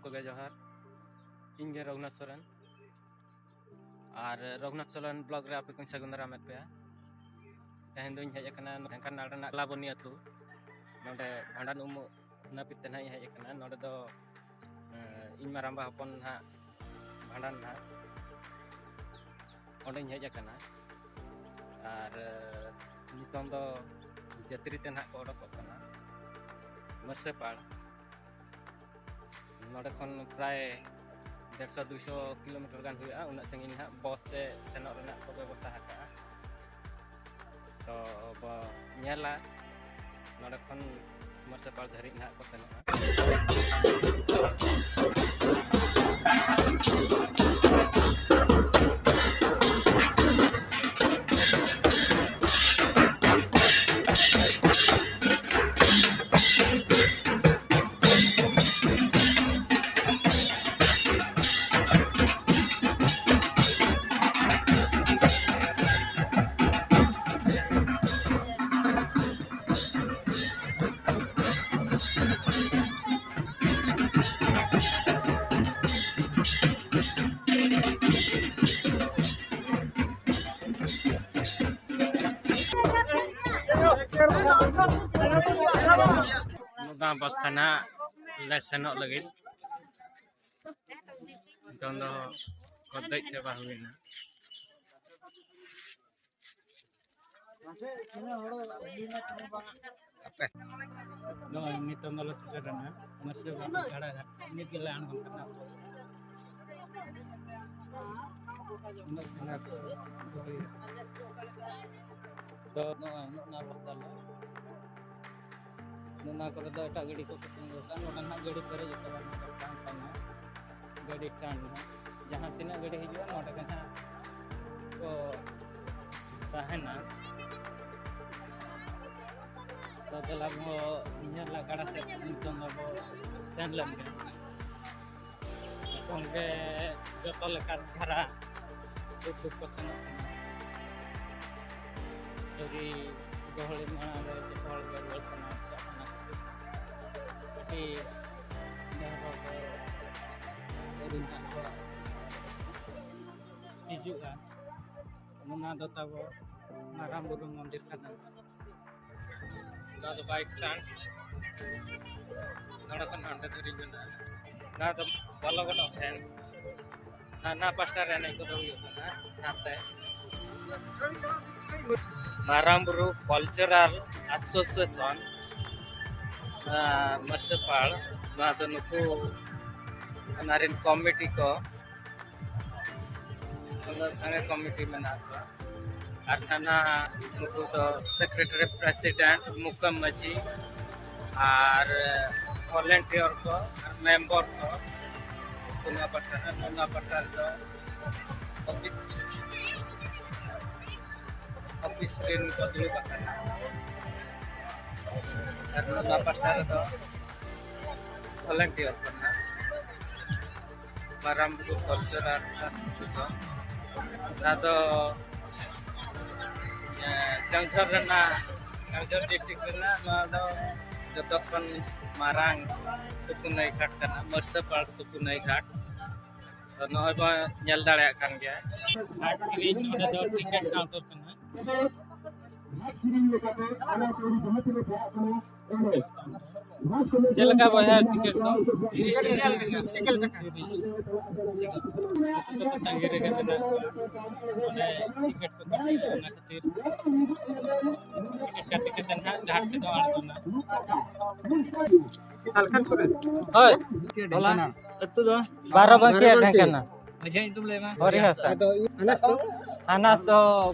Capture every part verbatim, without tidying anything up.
ᱠᱚᱜᱮ ᱡᱚᱦᱟᱨ᱾ ᱤᱧ ᱜᱮ ᱨᱚᱜᱷᱩᱱᱟᱛᱷ ᱥᱚᱨᱮᱱ᱾ ᱟᱨ ᱨᱚᱜᱷᱩᱱᱟᱛᱷ ᱥᱚᱨᱮᱱ ᱵᱞᱚᱜ ᱨᱮ ᱟᱯᱮ ᱠᱚᱧ ᱥᱟᱹᱜᱩᱱ ᱫᱟᱨᱟᱢᱮᱫ ᱯᱮᱭᱟ᱾ ᱛᱮᱦᱮᱧ ᱫᱚᱧ ᱦᱮᱡ ᱟᱠᱟᱱᱟ ᱰᱷᱮᱝᱠᱟᱱᱟᱞ ᱨᱮᱱᱟᱜ ᱠᱟᱞᱟᱵᱚᱱᱤ ᱟᱹᱛᱩ᱾ ᱱᱚᱰᱮ ᱵᱷᱟᱸᱰᱟᱱ ᱩᱢᱩᱜ ᱱᱟᱹᱯᱤᱛ ᱛᱮ ᱱᱟᱦᱟᱜ ᱤᱧ ᱦᱮᱡ ᱟᱠᱟᱱᱟ᱾ ᱱᱚᱰᱮ ᱫᱚ, ᱮᱸ, ᱤᱧ ᱢᱟᱨᱟᱝᱵᱟ ᱦᱚᱯᱚᱱ ᱱᱟᱦᱟᱜ ᱵᱷᱟᱸᱰᱟᱱ ᱱᱟᱦᱟᱜ ᱚᱸᱰᱮᱧ ᱦᱮᱡ ᱟᱠᱟᱱᱟ᱾ ᱟᱨ, ᱮᱸ, ᱱᱤᱛᱚᱝ ᱫᱚ ᱡᱟᱹᱛᱨᱤ ᱛᱮ ᱱᱟᱦᱟᱜ ᱠᱚ ᱚᱰᱚᱠᱚᱜ ᱠᱟᱱᱟ ᱢᱟᱹᱨᱥᱟᱹᱯᱟᱲ᱾ ᱱᱚᱰᱮ ᱠᱷᱚᱱ ᱯᱨᱟᱭ ᱰᱮᱲᱥᱚ ᱫᱩᱭᱥᱚ ᱠᱤᱞᱳᱢᱤᱴᱟᱨ ᱜᱟᱱ ᱦᱩᱭᱩᱜᱼᱟ᱾ ᱩᱱᱟᱹᱜ ᱥᱟᱺᱜᱤᱧ ᱱᱟᱦᱟᱜ ᱵᱚᱥ ᱛᱮ ᱥᱮᱱᱚᱜ ᱨᱮᱱᱟᱜ ᱠᱚ ᱵᱮᱵᱚᱥᱛᱷᱟ ᱟᱠᱟᱫᱼᱟ᱾ ᱛᱚ ᱵᱚ ᱧᱮᱞᱟ ᱱᱚᱰᱮ ᱠᱷᱚᱱ ᱢᱟᱹᱨᱥᱟᱯᱟᱲ ᱫᱷᱟᱹᱨᱤᱡ ᱱᱟᱦᱟᱜ ᱠᱚ ᱥᱮᱱᱚᱜᱼᱟ᱾ ᱱᱚᱣᱟ ᱵᱟᱥ ᱛᱷᱟᱱᱟ ᱞᱮ ᱥᱮᱱᱚᱜ ᱞᱟᱹᱜᱤᱫ᱾ ᱱᱤᱛᱚᱝ ᱫᱚ ᱠᱚ ᱫᱮᱡ ᱪᱟᱵᱟ ᱦᱩᱭᱱᱟ᱾ ᱱᱚᱜᱼᱚᱭ ᱱᱤᱛᱚᱝ ᱫᱚᱞᱮ ᱥᱮᱴᱮᱨᱮᱱᱟ ᱢᱟᱹᱨᱥᱤ ᱵᱟᱵᱟ ᱜᱷᱟᱲᱟ ᱜᱷᱟᱴ᱾ ᱱᱤᱛ ᱜᱮᱞᱮ ᱟᱬᱜᱚᱱ ᱠᱟᱱᱟ᱾ ᱩᱱᱟᱹᱜ ᱥᱟᱸᱜᱷᱟᱨ ᱫᱚ ᱦᱩᱭᱩᱜᱼᱟ᱾ ᱛᱚ ᱱᱚᱜᱼᱚᱭ ᱱᱚᱜᱼᱚ ᱱᱚᱣᱟ ᱨᱟᱥᱛᱟ ᱞᱮ, ᱱᱚᱜᱼᱚ ᱱᱚᱣᱟ ᱠᱚᱨᱮ ᱫᱚ ᱮᱴᱟᱜ ᱜᱟᱹᱰᱤ ᱠᱚ ᱠᱚ ᱛᱤᱸᱜᱩ ᱟᱠᱟᱱ᱾ ᱱᱚᱰᱮ ᱱᱟᱦᱟᱜ ᱜᱟᱹᱰᱤ ᱯᱮᱨᱮᱡ ᱩᱛᱟᱹᱨᱟ, ᱱᱚᱰᱮ ᱵᱟᱝ ᱛᱟᱦᱮᱱᱟ ᱜᱟᱹᱰᱤ ᱥᱴᱮᱱᱰ ᱱᱟᱦᱟᱜ᱾ ᱡᱟᱦᱟᱸ ᱛᱤᱱᱟᱹᱜ ᱜᱟᱹᱰᱤ ᱦᱤᱡᱩᱜᱼᱟ, ᱱᱚᱰᱮ ᱜᱮ ᱱᱟᱦᱟᱜ ᱠᱚ ᱛᱟᱦᱮᱱᱟ᱾ ᱛᱚ ᱫᱮᱞᱟ ᱵᱚ ᱧᱮᱞᱟ ᱜᱟᱰᱟ ᱥᱮᱫ, ᱱᱤᱛᱚᱝ ᱫᱚᱵᱚ ᱥᱮᱱ ᱞᱮᱱ ᱜᱮ᱾ ᱱᱤᱛᱚᱝ ᱜᱮ ᱡᱚᱛᱚ ᱞᱮᱠᱟᱱ ᱫᱷᱟᱨᱟ ᱫᱩᱠ ᱫᱩᱠ ᱠᱚ ᱥᱮᱱᱚᱜ ᱠᱟᱱᱟ᱾ ᱟᱹᱰᱤ ᱜᱚᱦᱚᱲ ᱢᱟᱲᱟᱝ ᱨᱮ ᱡᱚᱛᱚ ᱦᱚᱲ ᱜᱮ ᱨᱩᱣᱟᱹᱲ ᱥᱟᱱᱟ ᱠᱚᱣᱟ᱾ ᱚᱱᱟ ᱠᱷᱟᱹᱛᱤᱨ ᱟᱹᱰᱤ ᱰᱷᱮᱨ ᱦᱚᱲ ᱠᱚ ᱚᱱᱟ ᱫᱚ ᱛᱟᱵᱚ ᱢᱟᱨᱟᱝ ᱵᱩᱨᱩ ᱢᱚᱱᱫᱤᱨ ᱠᱟᱱᱟ᱾ ᱱᱚᱣᱟ ᱫᱚ ᱵᱟᱭᱤᱠ ᱥᱴᱮᱱᱰ᱾ ᱱᱚᱰᱮ ᱠᱷᱚᱱ ᱦᱟᱸᱰᱮ ᱫᱷᱟᱹᱨᱤᱡ ᱢᱮᱱᱟᱜᱼᱟ᱾ ᱱᱚᱣᱟ ᱫᱚ ᱵᱚᱞᱚ ᱜᱟᱱᱚᱜ ᱴᱷᱮᱱ᱾ ᱦᱟᱱᱟ ᱯᱟᱥᱴᱟ ᱨᱮ ᱮᱱᱮᱡ ᱠᱚᱫᱚ ᱦᱩᱭᱩᱜ ᱠᱟᱱᱟ᱾ ᱱᱟᱛᱮ ᱢᱟᱨᱟᱝ ᱵᱩᱨᱩ ᱠᱟᱞᱪᱟᱨᱟᱞ ᱮᱥᱳᱥᱤᱭᱮᱥᱚᱱ, ᱟᱸ, ᱢᱟᱹᱨᱥᱟᱹᱯᱟᱲ, ᱱᱚᱣᱟ ᱫᱚ ᱱᱩᱠᱩ ᱚᱱᱟ ᱨᱮᱱ ᱠᱚᱢᱤᱴᱤ ᱠᱚ, ᱚᱱᱟ ᱥᱟᱸᱜᱮ ᱠᱚᱢᱤᱴᱤ ᱢᱮᱱᱟᱜ ᱠᱚᱣᱟ᱾ ᱟᱨ ᱛᱷᱟᱱᱟ ᱱᱩᱠᱩ ᱫᱚ ᱥᱮᱠᱨᱮᱴᱟᱨᱤ, ᱯᱨᱮᱥᱤᱰᱮᱱᱴ, ᱢᱩᱠᱟᱹᱢ ᱢᱟᱹᱡᱷᱤ ᱟᱨ ᱵᱷᱚᱞᱮᱱᱴᱤᱭᱟᱨ ᱠᱚ ᱟᱨ ᱢᱮᱢᱵᱚᱨ ᱠᱚ᱾ ᱱᱚᱣᱟ ᱯᱟᱦᱴᱟ, ᱱᱚᱣᱟ ᱯᱟᱦᱴᱟ ᱨᱮᱫᱚ ᱚᱯᱷᱤᱥ, ᱚᱯᱷᱤᱥ ᱨᱮᱱ ᱠᱚ ᱫᱩᱲᱩᱵ ᱟᱠᱟᱱᱟ᱾ ᱟᱨ ᱱᱚᱣᱟ ᱯᱟᱦᱴᱟ ᱨᱮᱫᱚ ᱵᱷᱚᱞᱮᱱᱴᱤᱭᱟᱨ ᱠᱚ ᱢᱮᱱᱟᱜ ᱠᱚᱣᱟ᱾ ᱢᱟᱨᱟᱝ ᱵᱩᱨᱩ ᱠᱟᱞᱪᱟᱨᱟᱞ ᱮᱥᱳᱥᱤᱭᱮᱥᱚᱱ, ᱡᱟᱦᱟᱸ ᱫᱚ, ᱮ, ᱠᱮᱣᱚᱱᱡᱷᱚᱨ ᱨᱮᱱᱟᱜ, ᱠᱮᱣᱚᱱᱡᱷᱚᱨ ᱰᱤᱥᱴᱨᱤᱠᱴ ᱨᱮᱱᱟᱜ ᱱᱚᱣᱟ ᱫᱚ ᱡᱚᱛᱚ ᱠᱷᱚᱱ ᱢᱟᱨᱟᱝ ᱛᱩᱯᱩᱱᱟᱹᱭ ᱜᱷᱟᱴ ᱠᱟᱱᱟ, ᱢᱟᱹᱨᱥᱟᱹᱯᱟᱲ ᱛᱩᱯᱩᱱᱟᱹᱭ ᱜᱷᱟᱴ᱾ ᱛᱚ ᱱᱚᱜᱼᱚᱭ ᱵᱚᱱ ᱧᱮᱞ ᱫᱟᱲᱮᱭᱟᱜ ᱠᱟᱱ ᱜᱮᱭᱟ, ᱜᱷᱟᱴ ᱠᱤᱨᱤᱧ ᱱᱚᱰᱮ ᱫᱚ ᱴᱤᱠᱤᱴ ᱠᱟᱣᱩᱱᱴᱟᱨ ᱠᱟᱱᱟ᱾ ᱪᱮᱫ ᱞᱮᱠᱟ ᱵᱚᱭᱦᱟ ᱴᱤᱠᱤᱴ ᱫᱚ? ᱛᱤᱨᱤᱥ ᱴᱟᱠᱟ᱾ ᱛᱤᱨᱤᱥ᱾ ᱱᱩᱠᱩ ᱠᱚᱫᱚ ᱛᱟᱺᱜᱤ ᱨᱮᱜᱮ ᱢᱮᱱᱟᱜ ᱠᱚᱣᱟ᱾ ᱚᱸᱰᱮ ᱴᱤᱠᱤᱴ ᱠᱚ ᱠᱟᱴᱟᱣᱟ, ᱚᱱᱟ ᱠᱷᱟᱹᱛᱤᱨ ᱴᱤᱠᱤᱴ ᱠᱟᱹᱴᱤ ᱠᱟᱛᱮ ᱱᱟᱦᱟᱜ ᱜᱷᱟᱴ ᱛᱮᱫᱚ ᱟᱬᱜᱚᱱᱟ᱾ ᱥᱟᱞᱠᱷᱟᱱ ᱥᱚᱨᱮᱱ᱾ ᱦᱳᱭ᱾ ᱴᱷᱚᱞᱟ᱾ ᱟᱹᱛᱩ ᱫᱚ? ᱵᱟᱨᱚᱵᱟᱝᱠᱤ ᱟᱨ ᱰᱷᱮᱝᱠᱟᱱᱟ᱾ ᱢᱟᱹᱡᱷᱤ ᱧᱩᱛᱩᱢ ᱞᱟᱹᱭ ᱢᱟ᱾ ᱦᱚᱨᱤ ᱦᱟᱸᱥᱫᱟ᱾ ᱟᱫᱚ ᱦᱟᱱᱟᱥ ᱫᱚ? ᱦᱟᱱᱟᱥ ᱫᱚ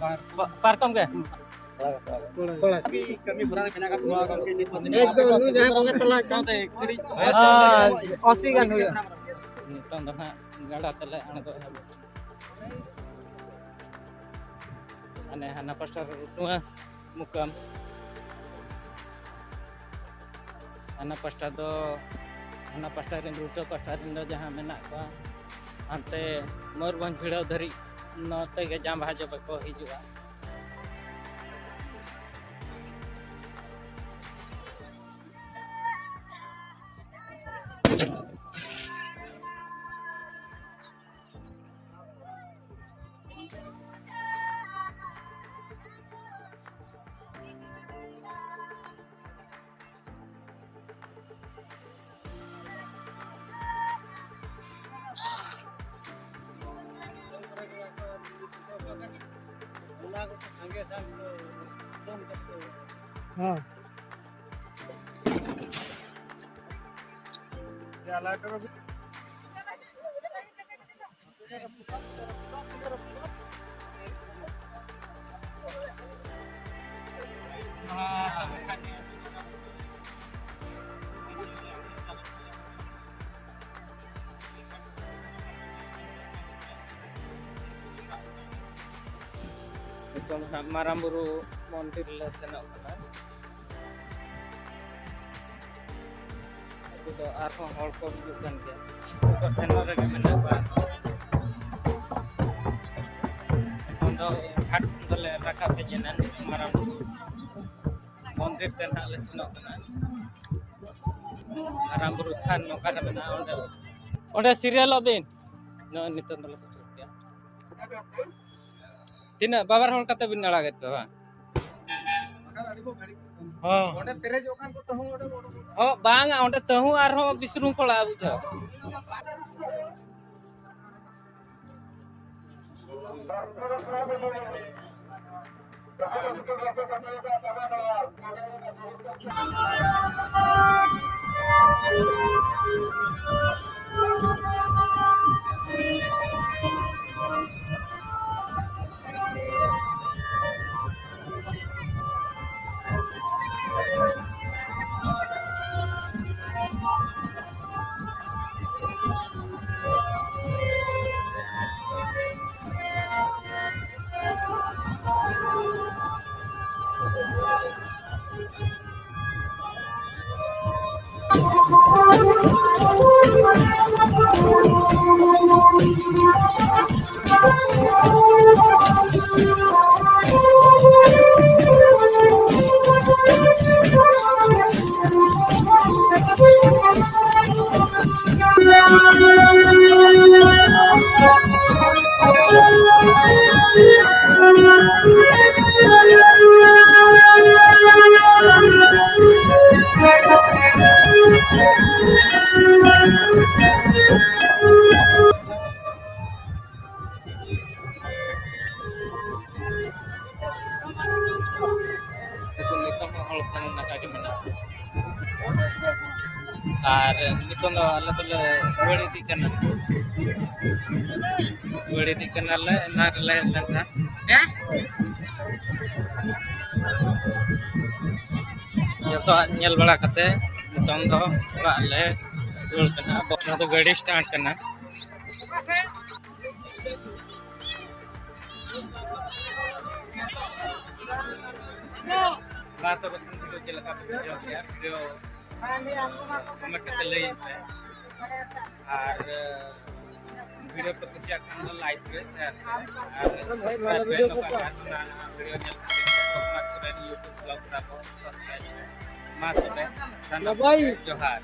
ᱯᱟ-, ᱯᱟᱨᱠᱚᱢ ᱜᱮ᱾ ᱠᱚᱲᱟ᱾ ᱠᱟᱹᱢᱤ, ᱠᱟᱹᱢᱤ ᱦᱚᱨᱟ ᱨᱮ ᱢᱮᱱᱟᱜ ᱟᱠᱟᱫ ᱱᱚᱣᱟ ᱜᱚᱢᱠᱮ ᱪᱮᱫ ᱠᱚ ᱪᱤᱠᱟᱹ ᱮᱠᱫᱚᱢ, ᱱᱩᱭ ᱡᱟᱦᱟᱸᱭ ᱵᱚᱸᱜᱟ ᱛᱟᱞᱟ ᱥᱟᱶᱛᱮ ᱠᱟᱹᱴᱤᱡ ᱦᱮᱸ, ᱚᱥᱤ ᱜᱟᱱ ᱦᱩᱭᱩᱜᱼᱟ᱾ ᱱᱤᱛᱚᱝ ᱫᱚ ᱱᱟᱦᱟᱜ ᱜᱟᱰᱟ ᱛᱮᱞᱮ ᱟᱬᱜᱚ ᱮᱦᱚᱵᱚᱜ ᱠᱟᱱᱟ᱾ ᱢᱟᱱᱮ ᱦᱟᱱᱟ ᱯᱟᱥᱴᱟ ᱨᱮ ᱱᱚᱣᱟ ᱢᱩᱠᱟᱢ, ᱦᱟᱱᱟ ᱯᱟᱥᱴᱟ ᱫᱚ, ᱦᱟᱱᱟ ᱯᱟᱥᱴᱟ ᱨᱮᱱ, ᱩᱞᱴᱟᱹ ᱯᱟᱥᱴᱟ ᱨᱮᱱ ᱫᱚ ᱡᱟᱦᱟᱸ ᱢᱮᱱᱟᱜ ᱠᱚᱣᱟ, ᱦᱟᱱᱛᱮ ᱢᱚᱭᱩᱨᱵᱷᱚᱸᱡᱽ ᱵᱷᱤᱲᱟᱹᱣ ᱫᱷᱟᱹᱨᱤᱡ ᱱᱚᱛᱮ ᱜᱮ ᱡᱟᱢ ᱦᱟᱡᱚ ᱵᱟᱠᱚ ᱦᱤᱡᱩᱜᱼᱟ᱾ ᱦᱮᱸ᱾ ᱱᱤᱛᱚᱝ ᱫᱚ ᱦᱟᱸᱜ ᱢᱟᱨᱟᱝ ᱵᱩᱨᱩ ᱢᱚᱱᱫᱤᱨ ᱞᱮ ᱥᱮᱱᱚᱜ ᱠᱟᱱᱟ᱾ ᱱᱤᱛᱚᱜ ᱫᱚ ᱟᱨᱦᱚᱸ ᱦᱚᱲ ᱠᱚ ᱦᱤᱡᱩᱜ ᱠᱟᱱ ᱜᱮᱭᱟ, ᱩᱱᱠᱩ ᱥᱮᱱᱚᱜ ᱨᱮᱜᱮ ᱢᱮᱱᱟᱜ ᱠᱚᱣᱟ᱾ ᱱᱤᱛᱚᱝ ᱫᱚ ᱜᱷᱟᱴ ᱠᱷᱚᱱ ᱫᱚᱞᱮ ᱨᱟᱠᱟᱵ ᱦᱮᱡ ᱮᱱᱟ, ᱱᱤᱛᱚᱝ ᱢᱟᱨᱟᱝ ᱵᱩᱨᱩ ᱢᱚᱱᱫᱤᱨ ᱛᱮ ᱱᱟᱦᱟᱜ ᱞᱮ ᱥᱮᱱᱚᱜ ᱠᱟᱱᱟ᱾ ᱢᱟᱨᱟᱝ ᱵᱩᱨᱩ ᱛᱷᱟᱱ ᱚᱠᱟᱨᱮ ᱢᱮᱱᱟᱜᱼᱟ, ᱚᱸᱰᱮ, ᱚᱸᱰᱮ ᱥᱤᱨᱤᱭᱟᱞᱚᱜ ᱵᱤᱱ᱾ ᱱᱚᱜᱼᱚᱭ ᱱᱤᱛᱚᱝ ᱫᱚᱞᱮ ᱥᱮᱴᱮᱨ ᱠᱮᱜᱼᱟ᱾ ᱛᱤᱱᱟᱹᱜ ᱵᱟᱵᱟᱨ ᱦᱚᱲ ᱠᱟᱛᱮ ᱵᱤᱱ ᱟᱲᱟᱜᱮᱫ ᱠᱚᱣᱟ ᱵᱟᱝ? ᱦᱚᱸ᱾ ᱚᱸᱰᱮ ᱯᱮᱨᱮᱡᱚᱜ ᱠᱷᱟᱱ ᱠᱚ ᱛᱟᱹᱦᱩ ᱚᱸᱰᱮ ᱵᱚᱞᱚ ᱜᱚᱫᱚᱜᱼᱟ᱾ ᱦᱚᱸ, ᱵᱟᱝᱟ, ᱚᱸᱰᱮ ᱛᱟᱹᱦᱩ ᱟᱨᱦᱚᱸ ᱵᱤᱥᱨᱩᱝ ᱠᱚᱲᱟ ᱵᱩᱡᱷᱟᱹᱣ᱾ ᱦᱚᱲ ᱥᱮᱱ ᱞᱮᱠᱟ ᱜᱮ ᱢᱮᱱᱟᱜᱼᱟ᱾ ᱟᱨ ᱱᱤᱛᱚᱝ ᱫᱚ ᱟᱞᱮ ᱫᱚᱞᱮ ᱨᱩᱣᱟᱹᱲ ᱤᱫᱤᱜ ᱠᱟᱱᱟ, ᱨᱩᱣᱟᱹᱲ ᱤᱫᱤᱜ ᱠᱟᱱᱟᱞᱮ᱾ ᱮᱱᱟᱝ ᱨᱮᱞᱮ ᱦᱮᱡ ᱞᱮᱱ ᱛᱟᱦᱮᱸᱫ᱾ ᱡᱚᱛᱚᱣᱟᱜ ᱧᱮᱞ ᱵᱟᱲᱟ ᱠᱟᱛᱮ ᱱᱤᱛᱚᱝ ᱫᱚ ᱚᱲᱟᱜ ᱞᱮ ᱨᱩᱣᱟᱹᱲ ᱠᱟᱱᱟ᱾ ᱱᱚᱣᱟ ᱫᱚ ᱜᱟᱹᱰᱤ ᱥᱴᱟᱱᱴ ᱠᱟᱱᱟ᱾ ᱢᱟ ᱛᱚᱵᱮ ᱠᱷᱟᱱ ᱵᱷᱤᱰᱤᱭᱳ ᱪᱮᱫ ᱞᱮᱠᱟ ᱯᱮ ᱵᱩᱡᱷᱟᱹᱣ ᱠᱮᱜᱼᱟ? ᱵᱷᱤᱰᱤᱭᱳ ᱠᱚᱢᱮᱱᱴ ᱠᱟᱛᱮ ᱞᱟᱹᱭ ᱯᱮ᱾ ᱟᱨ ᱵᱷᱤᱰᱤᱭᱳ ᱯᱮ ᱠᱩᱥᱤᱭᱟᱜ ᱠᱷᱟᱱ ᱫᱚ ᱞᱟᱭᱤᱠ ᱯᱮ, ᱥᱮᱭᱟᱨ ᱯᱮ ᱟᱨ ᱥᱟᱵᱥᱠᱨᱟᱭᱤᱵ ᱯᱮ᱾ ᱱᱚᱝᱠᱟ ᱟᱨ ᱱᱟᱣᱟ ᱱᱟᱣᱟ ᱵᱷᱤᱰᱤᱭᱳ ᱧᱮᱞ ᱠᱷᱟᱹᱛᱤᱨ ᱛᱮ ᱥᱚᱢᱟᱡᱽ ᱥᱚᱨᱮᱱ ᱭᱩᱴᱩᱵᱽ ᱵᱞᱚᱜ ᱠᱚᱲᱟ ᱠᱚ ᱥᱟᱵᱥᱠᱨᱟᱭᱤᱵ ᱯᱮ᱾ ᱢᱟ ᱛᱚᱵᱮ ᱥᱟᱱᱟᱢ ᱠᱚᱜᱮ ᱡᱚᱦᱟᱨ᱾